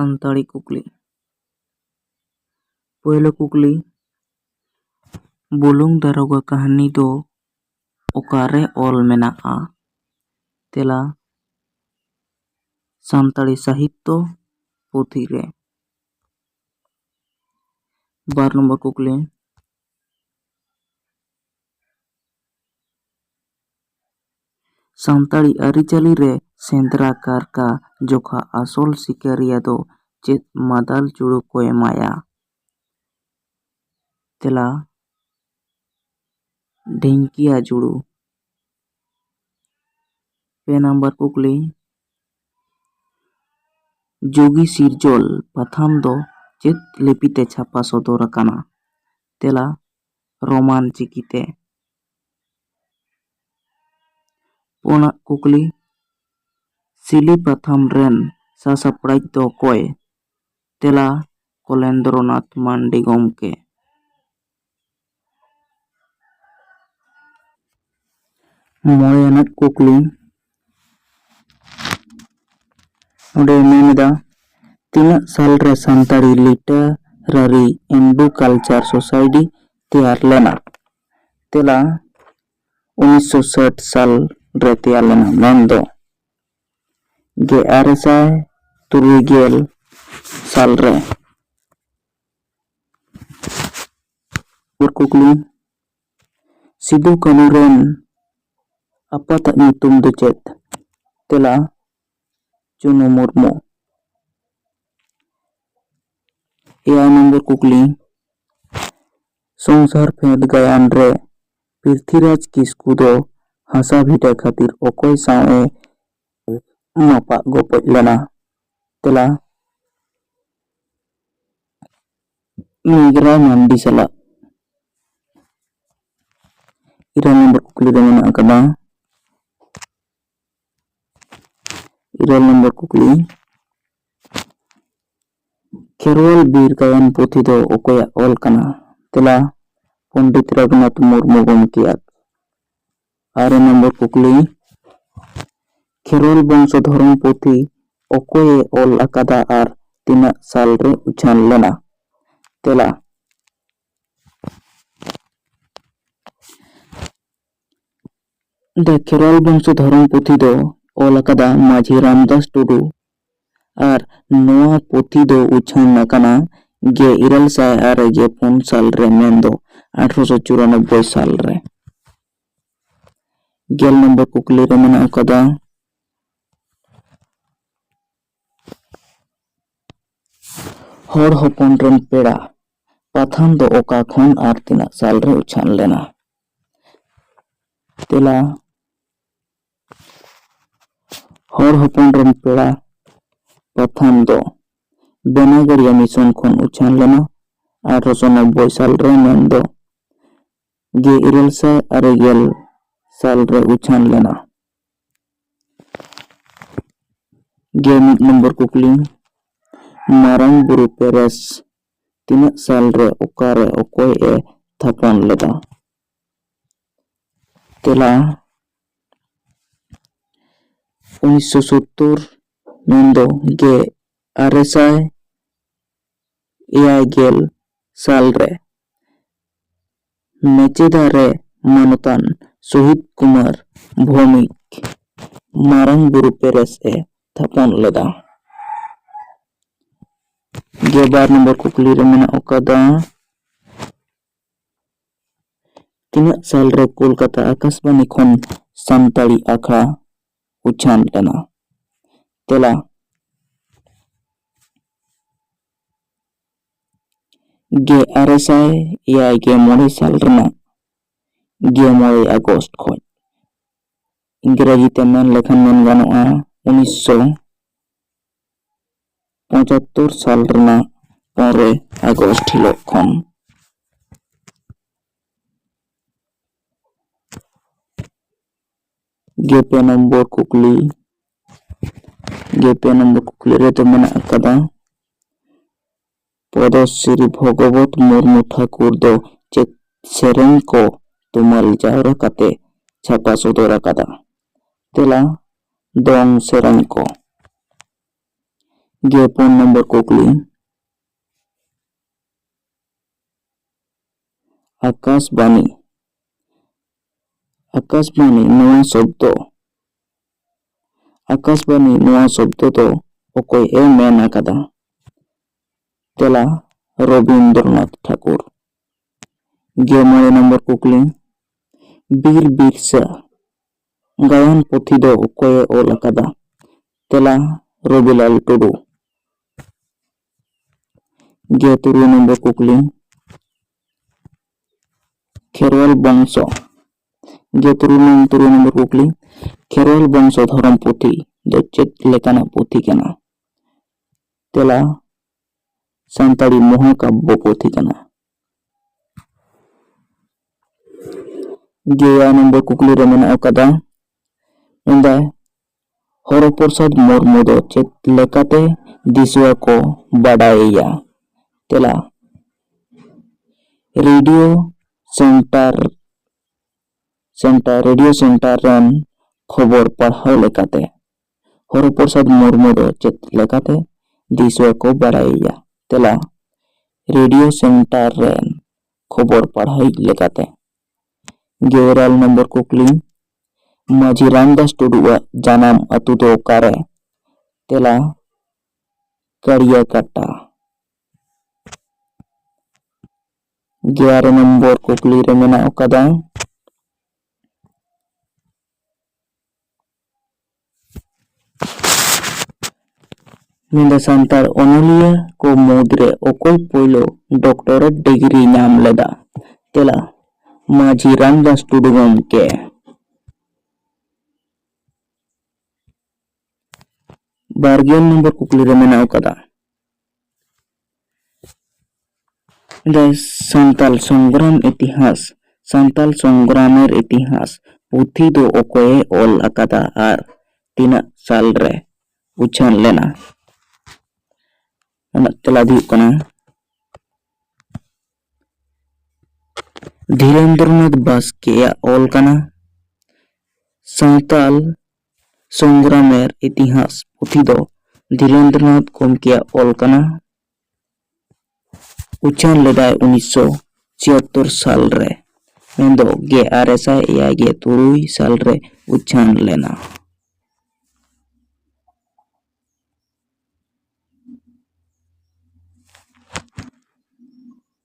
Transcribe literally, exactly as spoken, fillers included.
ᱥᱟᱱᱛᱟᱲᱤ ᱠᱩᱠᱞᱤ᱾ ᱯᱳᱭᱞᱳ ᱠᱩᱠᱞᱤ, ᱵᱩᱞᱩᱝ ᱫᱟᱨᱚᱜᱟ ᱠᱟᱹᱦᱱᱤ ᱫᱚ ᱚᱠᱟᱨᱮ ᱚᱞ ᱢᱮᱱᱟᱜᱼᱟ? ᱛᱮᱞᱟ, ᱥᱟᱱᱛᱟᱲᱤ ᱥᱟᱦᱤᱛᱛᱚ ᱯᱩᱛᱷᱤ ᱨᱮ᱾ ᱵᱟᱨ ᱱᱚᱢᱵᱚᱨ ᱠᱩᱠᱞᱤ, ᱥᱟᱱᱛᱟᱲᱤ ᱟᱹᱨᱤᱪᱟᱹᱞᱤ ᱨᱮ ᱥᱮᱸᱫᱽᱨᱟ ᱠᱟᱨᱠᱟ ᱡᱚᱠᱷᱟ ᱟᱥᱚᱞ ᱥᱤᱠᱟᱹᱨᱤᱭᱟᱹ ᱫᱚ ᱪᱮᱫ ᱢᱟᱫᱟᱞ ᱪᱩᱲᱩ ᱠᱚ ᱮᱢᱟᱭᱟ? ᱛᱮᱞᱟ, ᱰᱷᱤᱝᱠᱤᱭᱟ ᱡᱩᱲᱩ᱾ ᱯᱮ ᱱᱟᱢᱵᱟᱨ ᱠᱩᱠᱞᱤ, ᱡᱩᱜᱤ ᱥᱤᱨᱡᱚᱞ ᱯᱟᱛᱷᱟᱢ ᱫᱚ ᱪᱮᱫ ᱞᱤᱯᱤᱛᱮ ᱪᱷᱟᱯᱟ ᱥᱚᱫᱚᱨ ᱟᱠᱟᱱᱟ? ᱛᱮᱞᱟ, ᱨᱳᱢᱟᱱ ᱪᱤᱠᱤᱛᱮ᱾ ᱯᱩᱱᱟᱜ ᱠᱩᱠᱞᱤ, ᱥᱤᱞᱤ ᱯᱟᱛᱷᱟᱢ ᱨᱮᱱ ᱥᱟᱥᱟᱯᱲᱟᱣᱤᱡ ᱫᱚ ᱚᱠᱚᱭ? ᱛᱮᱞᱟ, ᱠᱚᱞᱮᱱᱫᱨᱚᱱᱟᱛᱷ ᱢᱟᱱᱰᱤ ᱜᱚᱢᱠᱮ᱾ ᱢᱚᱬᱮ ᱟᱱᱟᱜ ᱠᱩᱠᱞᱤ, ᱱᱚᱰᱮ ᱢᱮᱱ ᱮᱫᱟ, ᱛᱤᱱᱟᱹᱜ ᱥᱟᱞ ᱨᱮ ᱥᱟᱱᱛᱟᱲᱤ ᱞᱤᱴᱟᱨᱟᱨᱤ ᱮᱱᱰᱩ ᱠᱟᱞᱪᱟᱨ ᱥᱳᱥᱟᱭᱴᱤ ᱛᱮᱭᱟᱨ ᱞᱮᱱᱟ? ᱛᱮᱞᱟ, ᱩᱱᱤᱥᱥᱚ ᱥᱟᱴ ᱥᱟᱞ ᱨᱮ ᱛᱮᱭᱟᱨ ᱞᱮᱱᱟ, ᱢᱮᱱᱫᱚ ᱜᱮᱞ ᱟᱨᱮ ᱥᱟᱭ ᱛᱩᱨᱩᱭ ᱜᱮᱞ ᱥᱟᱞ ᱨᱮ᱾ ᱯᱚᱨ ᱠᱩᱠᱞᱤ, ᱥᱤᱫᱩ ᱠᱟᱹᱱᱩ ᱨᱮᱱ ᱟᱯᱟᱛᱟᱜ ᱧᱩᱛᱩᱢ ᱫᱚ ᱪᱮᱫ? ᱛᱮᱞᱟ, ᱪᱩᱱᱩ ᱢᱩᱨᱢᱩ᱾ ᱮᱭᱟᱭ ᱱᱚᱢᱵᱚᱨ ᱠᱩᱠᱞᱤ, ᱥᱚᱝᱥᱟᱨ ᱯᱷᱮᱰ ᱜᱟᱭᱟᱱ ᱨᱮ ᱯᱨᱤᱛᱷᱤᱨᱟᱡᱽ ᱠᱤᱥᱠᱩ ᱫᱚ ᱦᱟᱥᱟ ᱵᱷᱤᱴᱟᱹ ᱠᱷᱟᱹᱛᱤᱨ ᱚᱠᱚᱭ ᱥᱟᱶ ᱮ ᱢᱟᱯᱟᱜ ᱜᱚᱯᱚᱡ ᱞᱮᱱᱟ? ᱛᱮᱞᱟ, ᱢᱮᱜᱷᱨᱟᱭ ᱢᱟᱱᱰᱤ ᱥᱟᱞᱟᱜ᱾ ᱤᱨᱟᱹᱞ ᱱᱚᱢᱵᱚᱨ ᱠᱩᱠᱞᱤ ᱨᱮ ᱢᱮᱱᱟᱜ ᱟᱠᱟᱫᱟ, ᱤᱨᱟᱹᱞ ᱱᱚᱢᱵᱚᱨ ᱠᱩᱠᱞᱤ, ᱠᱷᱮᱨᱣᱟᱞ ᱵᱤᱨ ᱜᱟᱭᱟᱱ ᱯᱩᱛᱷᱤ ᱫᱚ ᱚᱠᱚᱭᱟᱜ ᱚᱞ ᱠᱟᱱᱟ? ᱛᱮᱞᱟ, ᱯᱚᱱᱰᱤᱛ ᱨᱚᱜᱷᱩᱱᱟᱛᱷ ᱢᱩᱨᱢᱩ ᱜᱚᱢᱠᱮᱭᱟᱜ᱾ ᱟᱨᱮ ᱱᱚᱢᱵᱚᱨ ᱠᱩᱠᱞᱤ, ᱠᱷᱮᱨᱣᱟᱞ ᱵᱚᱝᱥᱚ ᱫᱷᱚᱨᱚᱢ ᱯᱩᱛᱷᱤ ᱚᱠᱚᱭᱮ ᱚᱞ ᱟᱠᱟᱫᱟ ᱟᱨ ᱛᱤᱱᱟᱹᱜ ᱥᱟᱞ ᱨᱮ ᱩᱪᱷᱟᱹᱱ ᱞᱮᱱᱟ? ᱛᱮᱞᱟ, ᱫᱟ ᱠᱷᱮᱨᱣᱟᱞ ᱵᱚᱝᱥᱚ ᱫᱷᱚᱨᱚᱢ ᱯᱩᱛᱷᱤ ᱫᱚ ᱚᱞ ᱟᱠᱟᱫᱟ ᱢᱟᱹᱡᱷᱤ ᱨᱟᱢᱫᱟᱥ ᱴᱩᱰᱩ᱾ ᱟᱨ ᱱᱚᱣᱟ ᱯᱩᱛᱷᱤ ᱫᱚ ᱩᱪᱷᱟᱹᱱ ᱟᱠᱟᱱᱟ ᱜᱮᱞ ᱤᱨᱟᱹᱞ ᱥᱟᱭ ᱟᱨᱮ ᱜᱮᱞ ᱯᱩᱱ ᱥᱟᱞ ᱨᱮ, ᱢᱮᱱᱫᱚ ᱟᱴᱷᱨᱚᱥᱚ ᱪᱩᱨᱟᱱᱚᱵᱵᱳᱭ ᱥᱟᱞ ᱨᱮ᱾ ᱜᱮᱞ ᱱᱚᱢᱵᱚᱨ ᱠᱩᱠᱞᱤ ᱨᱮ ᱢᱮᱱᱟᱜ ᱟᱠᱟᱫᱟ, ᱦᱚᱲ ᱦᱚᱯᱚᱱ ᱨᱮᱱ ᱯᱮᱲᱟ ᱯᱟᱛᱷᱟᱢ ᱫᱚ ᱚᱠᱟ ᱠᱷᱚᱱ ᱟᱨ ᱛᱤᱱᱟᱹᱜ ᱥᱟᱞ ᱨᱮ ᱩᱪᱷᱟᱹᱱ ᱞᱮᱱᱟ? ᱛᱮᱞᱟ, ᱦᱚᱲ ᱦᱚᱯᱚᱱ ᱨᱮᱱ ᱯᱮᱲᱟ ᱯᱟᱛᱷᱟᱢ ᱫᱚ ᱵᱮᱱᱟᱜᱟᱲᱤᱭᱟ ᱢᱤᱥᱚᱱ ᱠᱷᱚᱱ ᱩᱪᱷᱟᱹᱱ ᱞᱮᱱᱟ ᱟᱴᱷᱨᱚᱥᱚ ᱱᱚᱵᱵᱳᱭ ᱥᱟᱞ ᱨᱮ, ᱢᱮᱱᱫᱚ ᱜᱮᱞ ᱤᱨᱟᱹᱞ ᱥᱟᱭ ᱟᱨᱮ ᱜᱮᱞ ᱥᱟᱞ ᱨᱮ ᱩᱪᱷᱟᱹᱱ ᱞᱮᱱᱟ᱾ ᱜᱮᱞ ᱢᱤᱫ ᱱᱚᱢᱵᱚᱨ ᱠᱩᱠᱞᱤ, ᱢᱟᱨᱟᱝ ᱵᱩᱨᱩ ᱯᱮᱨᱮᱥ ᱛᱤᱱᱟᱹᱜ ᱥᱟᱞ ᱨᱮ ᱚᱠᱟᱨᱮ ᱚᱠᱚᱭ ᱮ ᱛᱷᱟᱯᱚᱱ ᱞᱮᱫᱟ? ᱛᱮᱞᱟ, ᱩᱱᱤᱥᱥᱚ ᱥᱳᱛᱛᱳᱨ, ᱢᱮᱱᱫᱚ ᱜᱮᱞ ᱟᱨᱮ ᱥᱟᱭ ᱮᱭᱟᱭ ᱜᱮᱞ ᱥᱟᱞ ᱨᱮ ᱢᱮᱪᱮᱫᱟ ᱨᱮ ᱢᱟᱱᱚᱛᱟᱱ ᱥᱳᱦᱤᱛ ᱠᱩᱢᱟᱨ ᱵᱷᱳᱣᱢᱤᱠ ᱢᱟᱨᱟᱝ ᱵᱩᱨᱩ ᱯᱮᱨᱮᱥ ᱮ ᱛᱷᱟᱯᱚᱱ ᱞᱮᱫᱟ᱾ ᱜᱮᱞ ᱵᱟᱨ ᱱᱚᱢᱵᱚᱨ ᱠᱩᱠᱞᱤ ᱨᱮ ᱢᱮᱱᱟᱜ ᱟᱠᱟᱫᱟ, ᱛᱤᱱᱟᱹᱜ ᱥᱟᱞ ᱨᱮ ᱠᱳᱞᱠᱟᱛᱟ ᱟᱠᱟᱥᱵᱟᱱᱤ ᱠᱷᱚᱱ ᱥᱟᱱᱛᱟᱲᱤ ᱟᱠᱷᱲᱟ ᱩᱪᱷᱟᱹᱱ ᱞᱮᱱᱟ? ᱛᱮᱞᱟ, ᱜᱮᱞ ᱟᱨᱮ ᱥᱟᱭ ᱮᱭᱟᱭ ᱜᱮᱞ ᱢᱚᱬᱮ ᱥᱟᱞ ᱨᱮᱱᱟᱜ ᱜᱮᱞ ᱢᱚᱬᱮ ᱟᱜᱚᱥᱴ ᱠᱷᱚᱱ᱾ ᱤᱝᱨᱮᱡᱤ ᱛᱮ ᱢᱮᱱ ᱞᱮᱠᱷᱟᱱ ᱢᱮᱱ ᱜᱟᱱᱚᱜᱼᱟ, ᱩᱱᱤᱥᱥᱚ ᱯᱚᱸᱪᱟᱛᱛᱳᱨ ᱥᱟᱞ ᱨᱮᱱᱟᱜ ᱯᱚᱱᱨᱚᱭ ᱟᱜᱚᱥᱴ ᱦᱤᱞᱳᱜ ᱠᱷᱚᱱ᱾ ᱜᱮᱞ ᱯᱮ ᱱᱚᱢᱵᱚᱨ ᱠᱩᱠᱞᱤ, ᱜᱮᱞ ᱯᱮ ᱱᱚᱢᱵᱚᱨ ᱠᱩᱠᱞᱤ ᱨᱮᱫᱚ ᱢᱮᱱᱟᱜ ᱟᱠᱟᱫᱟ, ᱯᱚᱫᱚᱥᱨᱤ ᱵᱷᱚᱜᱚᱵᱚᱛ ᱢᱩᱨᱢᱩ ᱴᱷᱟᱠᱩᱨ ᱫᱚ ᱪᱮᱫ ᱥᱮᱨᱮᱧ ᱠᱚ ᱛᱩᱢᱟᱹᱞ ᱡᱟᱣᱨᱟ ᱠᱟᱛᱮ ᱪᱷᱟᱯᱟ ᱥᱚᱫᱚᱨ ᱟᱠᱟᱫᱟ? ᱛᱮᱞᱟ, ᱫᱚᱝ ᱥᱮᱨᱮᱧ ᱠᱚ᱾ ᱜᱮᱞ ᱯᱩᱱ ᱱᱚᱢᱵᱚᱨ ᱠᱩᱠᱞᱤ, ᱟᱠᱟᱥᱵᱟᱱᱤ, ᱟᱠᱟᱥᱵᱟᱱᱤ ᱱᱚᱣᱟ ᱥᱚᱵᱫᱚ, ᱟᱠᱟᱥᱵᱟᱱᱤ ᱱᱚᱣᱟ ᱥᱚᱵᱫᱚ ᱫᱚ ᱚᱠᱚᱭ ᱮ ᱢᱮᱱ ᱟᱠᱟᱫᱟ? ᱛᱮᱞᱟ, ᱨᱚᱵᱤᱱᱫᱨᱚᱱᱟᱛᱷ ᱴᱷᱟᱠᱩᱨ᱾ ᱜᱮᱞ ᱢᱚᱬᱮ ᱱᱚᱢᱵᱚᱨ ᱠᱩᱠᱞᱤ, ᱵᱤᱨ ᱵᱤᱨᱥᱟ ᱜᱟᱭᱟᱱ ᱯᱩᱛᱷᱤ ᱫᱚ ᱚᱠᱚᱭᱮ ᱚᱞ ᱟᱠᱟᱫᱟ? ᱛᱮᱞᱟ, ᱨᱚᱵᱤᱞᱟᱞ ᱴᱩᱰᱩ᱾ ᱜᱮᱞ ᱛᱩᱨᱩᱭ ᱱᱚᱢᱵᱚᱨ ᱠᱩᱠᱞᱤ, ᱠᱷᱮᱨᱣᱟᱞ ᱵᱚᱝᱥᱚ, ᱜᱮᱞ ᱛᱩᱨᱩᱭ ᱱᱚᱢ-, ᱛᱩᱨᱩᱭ ᱱᱚᱢᱵᱚᱨ ᱠᱩᱠᱞᱤ, ᱠᱷᱮᱨᱣᱟᱞ ᱵᱚᱝᱥᱚ ᱫᱷᱚᱨᱚᱢ ᱯᱩᱛᱷᱤ ᱫᱚ ᱪᱮᱫ ᱞᱮᱠᱟᱱᱟᱜ ᱯᱩᱛᱷᱤ ᱠᱟᱱᱟ? ᱛᱮᱞᱟ, ᱥᱟᱱᱛᱟᱲᱤ ᱢᱚᱦᱟᱠᱟᱵᱵᱚ ᱯᱩᱛᱷᱤ ᱠᱟᱱᱟ᱾ ᱜᱮᱞ ᱮᱭᱟᱭ ᱱᱚᱢᱵᱚᱨ ᱠᱩᱠᱞᱤ ᱨᱮ ᱢᱮᱱᱟᱜ ᱟᱠᱟᱫᱟ, ᱢᱮᱱᱫᱟᱭ, ᱦᱚᱨᱚ ᱯᱨᱚᱥᱟᱫᱽ ᱢᱩᱨᱢᱩ ᱫᱚ ᱪᱮᱫ ᱞᱮᱠᱟᱛᱮ ᱫᱤᱥᱩᱣᱟ ᱠᱚ ᱵᱟᱰᱟᱭᱮᱭᱟ? ᱛᱮᱞᱟ, radio centre, centre, radio centre ᱨᱮᱱ ᱠᱷᱚᱵᱚᱨ ᱯᱟᱲᱦᱟᱣ ᱞᱮᱠᱟᱛᱮ᱾ ᱦᱚᱨᱚ ᱯᱨᱚᱥᱟᱫᱽ ᱢᱩᱨᱢᱩ ᱫᱚ ᱪᱮᱫ ᱞᱮᱠᱟᱛᱮ ᱫᱤᱥᱩᱣᱟ ᱠᱚ ᱵᱟᱰᱟᱭᱮᱭᱟ? ᱛᱮᱞᱟ, ᱨᱮᱰᱤᱭᱳ ᱥᱮᱱᱴᱟᱨ ᱨᱮᱱ ᱠᱷᱚᱵᱚᱨ ᱯᱟᱲᱦᱟᱣᱤᱡ ᱞᱮᱠᱟᱛᱮ᱾ ᱜᱮᱞ ᱤᱨᱟᱹᱞ ᱱᱚᱢᱵᱚᱨ ᱠᱩᱠᱞᱤ, ᱢᱟᱹᱡᱷᱤ ᱨᱟᱢᱫᱟᱥ ᱴᱩᱰᱩᱣᱟᱜ ᱡᱟᱱᱟᱢ ᱟᱹᱛᱩ ᱫᱚ ᱚᱠᱟᱨᱮ? ᱛᱮᱞᱟ, ᱠᱟᱲᱤᱭᱟᱠᱟᱴᱟ᱾ ᱜᱮᱞ ᱟᱨᱮ ᱱᱚᱢᱵᱚᱨ ᱠᱩᱠᱞᱤ ᱨᱮ ᱢᱮᱱᱟᱜ ᱟᱠᱟᱫᱟ, ᱢᱮᱱᱫᱚ ᱥᱟᱱᱛᱟᱲ ᱚᱱᱚᱞᱤᱭᱟᱹ ᱠᱚ ᱢᱩᱫᱽᱨᱮ ᱚᱠᱚᱭ ᱯᱳᱭᱞᱳ ᱰᱚᱠᱴᱚᱨᱮᱴ ᱰᱤᱜᱽᱨᱤ ᱧᱟᱢ ᱞᱮᱫᱟ? ᱛᱮᱞᱟ, ᱢᱟᱹᱡᱷᱤ ᱨᱟᱢᱫᱟᱥ ᱴᱩᱰᱩ ᱜᱚᱢᱠᱮ᱾ ᱵᱟᱨ ᱜᱮᱞ ᱱᱚᱢᱵᱚᱨ ᱠᱩᱠᱞᱤ ᱨᱮ ᱢᱮᱱᱟᱜ ᱟᱠᱟᱫᱟ, ᱫᱚ ᱥᱟᱱᱛᱟᱞ ᱥᱚᱝᱜᱨᱟᱢ ᱤᱛᱤᱦᱟᱥ, ᱥᱟᱱᱛᱟᱞ ᱥᱚᱝᱜᱨᱟᱢᱮᱨ ᱤᱛᱤᱦᱟᱥ ᱯᱩᱛᱷᱤ ᱫᱚ ᱚᱠᱚᱭᱮ ᱚᱞ ᱟᱠᱟᱫᱟ ᱟᱨ ᱛᱤᱱᱟᱹᱜ ᱥᱟᱞ ᱨᱮ ᱩᱪᱷᱟᱹᱱ ᱞᱮᱱᱟ? ᱚᱱᱟ ᱛᱮᱞᱟ ᱫᱚ ᱦᱩᱭᱩᱜ ᱠᱟᱱᱟ ᱫᱷᱤᱨᱮᱱᱫᱨᱚᱱᱟᱛᱷ ᱵᱟᱥᱠᱮᱭᱟᱜ ᱚᱞ ᱠᱟᱱᱟ᱾ ᱥᱟᱱᱛᱟᱞ ᱥᱚᱝᱜᱨᱟᱢᱮᱨ ᱤᱛᱤᱦᱟᱥ ᱯᱩᱛᱷᱤ ᱫᱚ ᱫᱷᱤᱨᱮᱱᱫᱨᱚᱱᱟᱛᱷ ᱜᱚᱢᱠᱮᱭᱟᱜ ᱚᱞ ᱠᱟᱱᱟ᱾ ᱩᱪᱷᱟᱹᱱ ᱞᱮᱫᱟᱭ ᱩᱱᱤᱥᱥᱚ ᱪᱷᱤᱭᱟᱛᱛᱳᱨ ᱥᱟᱞ ᱨᱮ, ᱢᱮᱱᱫᱚ ᱜᱮᱞ ᱟᱨᱮ ᱥᱟᱭ ᱮᱭᱟᱭ ᱜᱮᱞ ᱛᱩᱨᱩᱭ ᱥᱟᱞ ᱨᱮ ᱩᱪᱷᱟᱹᱱ ᱞᱮᱱᱟ᱾